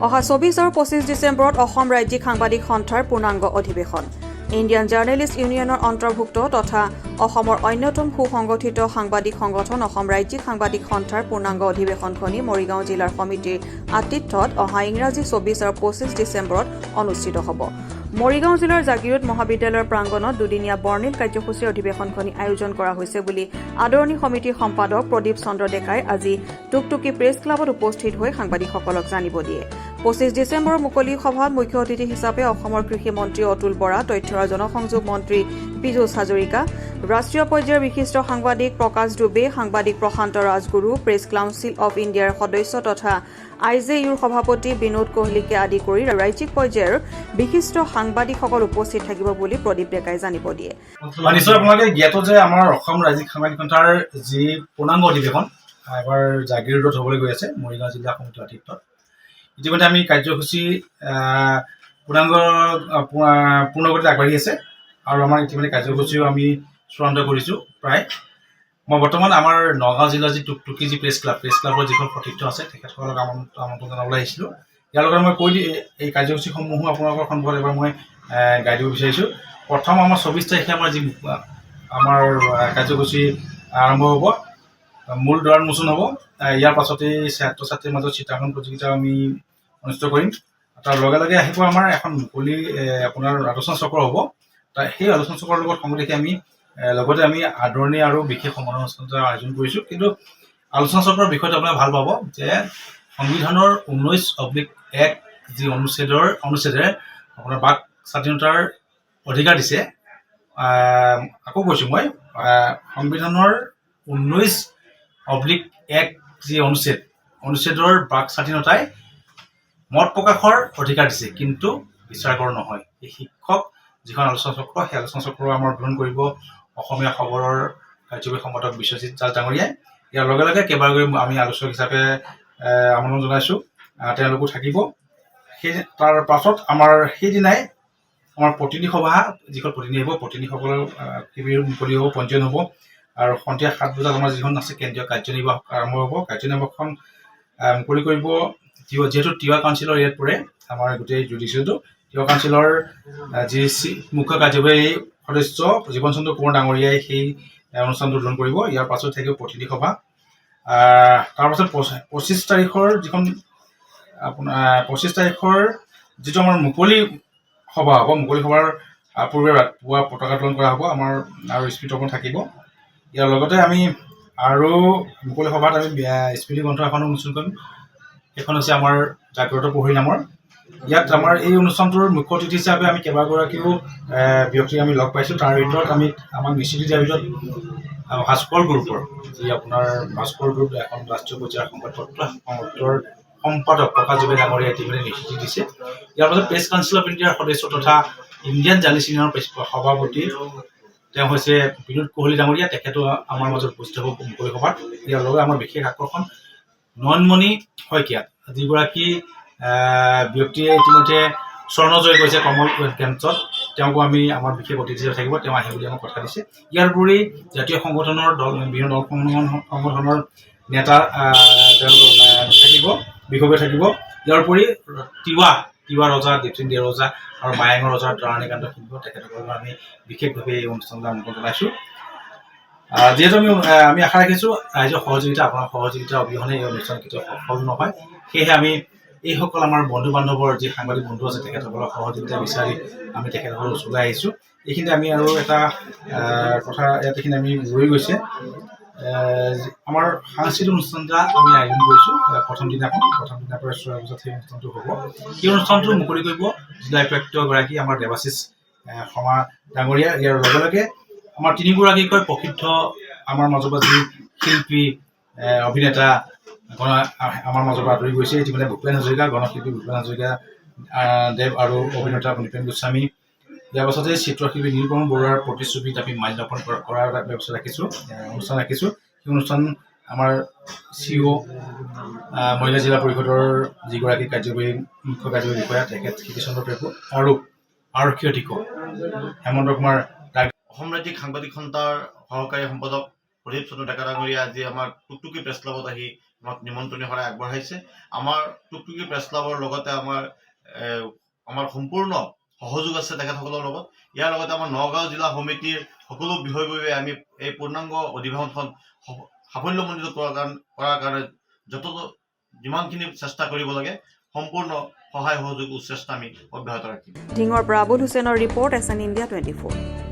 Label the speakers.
Speaker 1: অহা 24 আৰু 25 ডিচেম্বৰত অসম ৰাজ্যিক সাংবাদিক সন্থাৰ পূৰ্ণাংগ অধিৱেশন। ইণ্ডিয়ান জাৰ্নেলিষ্ট ইউনিয়নৰ অন্তৰ্ভুক্ত তথা অসমৰ অন্যতম সুসংগঠিত সাংবাদিক সংগঠন অসম ৰাজ্যিক সাংবাদিক সন্থাৰ পূৰ্ণাংগ অধিৱেশনখনি মৰিগাঁও জিলাৰ সমিতিৰ আতিথ্যত অহা ইংৰাজী 24 আৰু 25 ডিচেম্বৰত অনুষ্ঠিত হ'ব। মৰিগাঁও জিলাৰ জাগিৰোড মহাবিদ্যালয়ৰ প্ৰাংগণত দুদিনীয়া বৰ্ণিল কাৰ্যসূচীৰ অধিৱেশনখনি আয়োজন কৰা হৈছে বুলি আদৰণি সমিতিৰ সম্পাদক প্ৰদীপ চন্দ্ৰ ডেকাই আজি টুকটুকি প্ৰেছ ক্লাবত উপস্থিত হৈ সাংবাদিকসকলক জানিব দিয়ে। 25 ডিচেম্বৰৰ মুকলি সভাত মুখ্য অতিথি হিচাপে অসমৰ কৃষি মন্ত্ৰী অতুল বৰা, তথ্য আৰু জনসংযোগ মন্ত্ৰী পীযুষ হাজৰিকা, ৰাষ্ট্ৰীয় পৰ্যায়ৰ বিশিষ্ট সাংবাদিক প্ৰকাশ ডুবে, সাংবাদিক প্ৰশান্ত ৰাজগুৰু, প্ৰেছ কাউন্সিল অৱ ইণ্ডিয়াৰ সদস্য তথা I J ইউৰ সভাপতি বিনোদ কোহলীকে আদি কৰি ৰাজ্যিক পৰ্যায়ৰ বিশিষ্ট সাংবাদিকসকল উপস্থিত থাকিব বুলি প্ৰদীপ ডেকাই জানিব দিয়ে।
Speaker 2: হয়, নিশ্চয় আপোনালোকে জ্ঞাত যে আমাৰ অসম ৰাজ্যিক সাংবাদিক সন্থাৰ যি পূৰ্ণাংগ অধিৱেশন এবাৰ জাগিৰোডত হ'বলৈ গৈ আছে, মৰিগাঁও জিলা সমিতিৰ আতিথ্যত। ইতিমধ্যে আমি কাৰ্যসূচী পূৰ্ণাংগ পূৰ্ণগতিত আগবাঢ়ি আছে আৰু আমাৰ ইতিমধ্যে কাৰ্যসূচীও আমি চূড়ান্ত কৰিছোঁ প্ৰায়। মই বৰ্তমান আমাৰ নগাঁও জিলাৰ যি টুকটুকি যি প্ৰেছ ক্লাব, প্ৰেছ ক্লাবৰ যিখন সতীৰ্থ আছে, তেখেতসকলক আমন্ত্ৰণ জনাবলৈ আহিছিলোঁ। ইয়াৰ লগতে মই কৈ দি এই কাৰ্যসূচীসমূহো আপোনালোকৰ সন্মুখত এবাৰ মই গাই দিব বিচাৰিছোঁ। প্ৰথম আমাৰ 24 তাৰিখে আমাৰ যি আমাৰ কাৰ্যসূচী আৰম্ভ হ'ব, মূল দ্বাৰ উন্মোচন হ'ব। ইয়াৰ পাছতেই ছাত্ৰ ছাত্ৰীৰ মাজত চিত্ৰাংকন প্ৰতিযোগিতা আমি অনুষ্ঠিত কৰিম। তাৰ লগে লগে আহিব আমাৰ এখন মুকলি আপোনাৰ আলোচনা চক্ৰ হ'ব। সেই আলোচনা চক্ৰৰ লগত সংগতি ৰাখি আমি লগতে আমি আদৰণি আৰু বিশেষ সম্বৰ্ধনা অনুষ্ঠান এটা আয়োজন কৰিছোঁ। কিন্তু আলোচনা চক্ৰৰ বিষয়টো আপোনালোকে ভাল পাব যে সংবিধানৰ 19/1 যি অনুচ্ছেদেৰে আপোনাৰ বাক স্বাধীনতাৰ অধিকাৰ দিছে। আকৌ কৈছোঁ মই, সংবিধানৰ 19/1 যি অনুচ্ছেদ, অনুচ্ছেদৰ বাক স্বাধীনতাই মত প্ৰকাশৰ অধিকাৰ দিছে, কিন্তু বিচাৰকৰ নহয়। এই শীৰ্ষক যিখন আলোচনা চক্ৰ, সেই আলোচনা চক্ৰ আমাৰ উদ্বোধন কৰিব অসমীয়া খবৰৰ কাৰ্যবাহী সম্পাদক বিশ্বজিৎ দাস ডাঙৰীয়াই। ইয়াৰ লগে লগে কেইবাগৰাকী আমি আলোচক হিচাপে আমন্ত্ৰণ জনাইছোঁ, তেওঁলোকো থাকিব। সেই তাৰ পাছত আমাৰ সেইদিনাই আমাৰ প্ৰতিনিধি সভা, যিখন প্ৰতিনিধি আহিব, প্ৰতিনিধিসকলৰ শিবিৰ মুকলি হ'ব, পঞ্জীয়ন হ'ব আৰু সন্ধিয়া 7 বজাত আমাৰ যিখন আছে কেন্দ্ৰীয় কাৰ্যনিৰ্বাহক আৰম্ভ হ'ব। কাৰ্যনিৰ্বাহকখন মুকলি কৰিব, যিহেতু তিৱা কাউন্সিলৰ ইয়াত পৰে আমাৰ গোটেই জুডিচিয়েলটো, তিৱা কাউন্সিলৰ যি মুখ্য কাৰ্যবাহী সদস্য জীৱন চন্দ্ৰ কোঁৱৰ ডাঙৰীয়াই সেই অনুষ্ঠানটো উদ্বোধন কৰিব। ইয়াৰ পাছত থাকিব প্ৰতিনিধি সভা। তাৰপাছত 25 তাৰিখৰ যিখন আপোনাৰ 25 তাৰিখৰ যিটো আমাৰ মুকলি সভা হ'ব, মুকলি সভাৰ পূৰ্বে ৰাতিপুৱা পতাকা উত্তোলন কৰা হ'ব আমাৰ আৰু স্মৃতি থাকিব। ইয়াৰ লগতে আমি আৰু মুকলি সভাত আমি স্মৃতি গ্ৰন্থ এখনো উন্মোচন কৰিম। সেইখন হৈছে আমাৰ জাগ্ৰত প্ৰহৰী নামৰ। ইয়াত আমাৰ এই অনুষ্ঠানটোৰ মুখ্য অতিথি হিচাপে আমি কেইবাগৰাকীও ব্যক্তি আমি লগ পাইছোঁ। তাৰ ভিতৰত আমি আমাক নিশ্চিতি দিয়াৰ ভিতৰত ভাস্কৰ গ্ৰুপৰ যি আপোনাৰ ভাস্কৰ গ্ৰুপ এখন ৰাষ্ট্ৰীয় পৰ্যায়ৰ সংবাদপত্ৰ, সংবাদপত্ৰৰ সম্পাদক প্ৰকাশ ডুবে ডাঙৰীয়াই ইতিমধ্যে নিশ্চিতি দিছে। ইয়াৰ পাছত প্ৰেছ কাউন্সিল অফ ইণ্ডিয়াৰ সদস্য তথা ইণ্ডিয়ান জাৰ্নেলিষ্ট ইউনিয়নৰ সভাপতি তেওঁ হৈছে বিনোদ কোহলি ডাঙৰীয়া, তেখেতো আমাৰ মাজত উপস্থিত হ'ব মুকলি সভাত। ইয়াৰ লগতে আমাৰ বিশেষ আকৰ্ষণ নয়নমণি শইকীয়া, যিগৰাকী ব্যক্তিয়ে ইতিমধ্যে স্বৰ্ণ জয় কৰিছে কমনৱেলথ গেমছত, তেওঁকো আমি আমাৰ বিশেষ অতিথি হিচাপে থাকিব। তেওঁ আহিব বুলি আমাক কথা দিছে। ইয়াৰ উপৰি জাতীয় সংগঠনৰ দল, বিভিন্ন দল সংগঠনৰ নেতা তেওঁলোক থাকিব, বিষয়ববীয়া থাকিব। ইয়াৰ উপৰি তিৱা ৰজা দীপসিং দেও ৰজা আৰু মায়াঙৰ ৰজা তৰাণীকান্ত সিংহ, তেখেতসকলক আমি বিশেষভাৱে এই অনুষ্ঠানলৈ আমন্ত্ৰণ জনাইছোঁ। যিহেতু আমি আশা ৰাখিছোঁ ৰাইজৰ সহযোগিতা, আপোনাৰ সহযোগিতা অবিহনে এই অনুষ্ঠান কেতিয়াও সফল নহয়। সেয়েহে আমি এইসকল আমাৰ বন্ধু বান্ধৱৰ যি সাংবাদিক বন্ধু আছে, তেখেতসকলৰ সহযোগিতা বিচাৰি আমি তেখেতসকলৰ ওচৰলৈ আহিছোঁ। এইখিনিতে আমি আৰু এটা কথা ইয়াত এইখিনি আমি ৰৈ গৈছে। আমাৰ সাংস্কৃতিক অনুষ্ঠান এটা আমি আয়োজন কৰিছোঁ প্ৰথম দিনাখন। প্ৰথম দিনাৰ পৰা 6 বজাত সেই অনুষ্ঠানটো হ'ব। সেই অনুষ্ঠানটো মুকলি কৰিব জিলা উপায়ুক্তগৰাকী আমাৰ দেৱাশীষ শৰ্মা ডাঙৰীয়া। ইয়াৰ লগে লগে আমাৰ তিনিগৰাকীকৈ প্ৰসিদ্ধ আমাৰ মাজৰ পৰা যি শিল্পী, অভিনেতা গণ আমাৰ মাজৰ পৰা আঁতৰি গৈছে ইতিমধ্যে, ভূপেন হাজৰিকা, গণশিল্পী ভূপেন হাজৰিকা দেৱ আৰু অভিনেতা নৃপেন গোস্বামী। ইয়াৰ পাছতে চিত্ৰশিল্পী নীলপৱন বৰুৱাৰ প্ৰতিচ্ছবিত আমি মাল্যাৰ্পণ কৰাৰ এটা ব্যৱস্থা ৰাখিছোঁ, অনুষ্ঠান ৰাখিছোঁ। সেই অনুষ্ঠান আমাৰ চি অ' মৰিগাঁও জিলা পৰিষদৰ যিগৰাকী কাৰ্যকৰী মুখ্য কাৰ্যকৰী বিষয়া তেখেত কীৰ্তিচন্দ্ৰ পেগু আৰু আৰক্ষী অধীক্ষক হেমন্ত কুমাৰ দাস।
Speaker 3: অসম ৰাজ্যিক সাংবাদিক সন্থাৰ সহকাৰী সম্পাদক প্ৰদীপ চন্দ্ৰ ডেকা ডাঙৰীয়া আজি আমাৰ টুকটুকি প্ৰেছ ক্লাবত আহি আমাক নিমন্ত্ৰণী শৰাই আগবঢ়াইছে। আমাৰ টুকটুকি প্ৰেছ ক্লাবৰ লগতে আমাৰ সম্পূৰ্ণ সহযোগ আছে তেখেতসকলৰ লগত। ইয়াৰ লগতে আমাৰ নগাঁও জিলা সমিতিৰ সকলো বিষয়ববীয়াই আমি এই পূৰ্ণাংগ অধিৱেশনখন সাফল্যমণ্ডিত কৰাৰ কাৰণে যত যিমানখিনি চেষ্টা কৰিব লাগে, সম্পূৰ্ণ সহায় সহযোগ উচ্চেষ্টা আমি অব্যাহত ৰাখিম।
Speaker 1: ঢিঙৰ পৰা আবুল হুছেইনৰ ৰিপৰ্ট, এছএন ইণ্ডিয়া 24।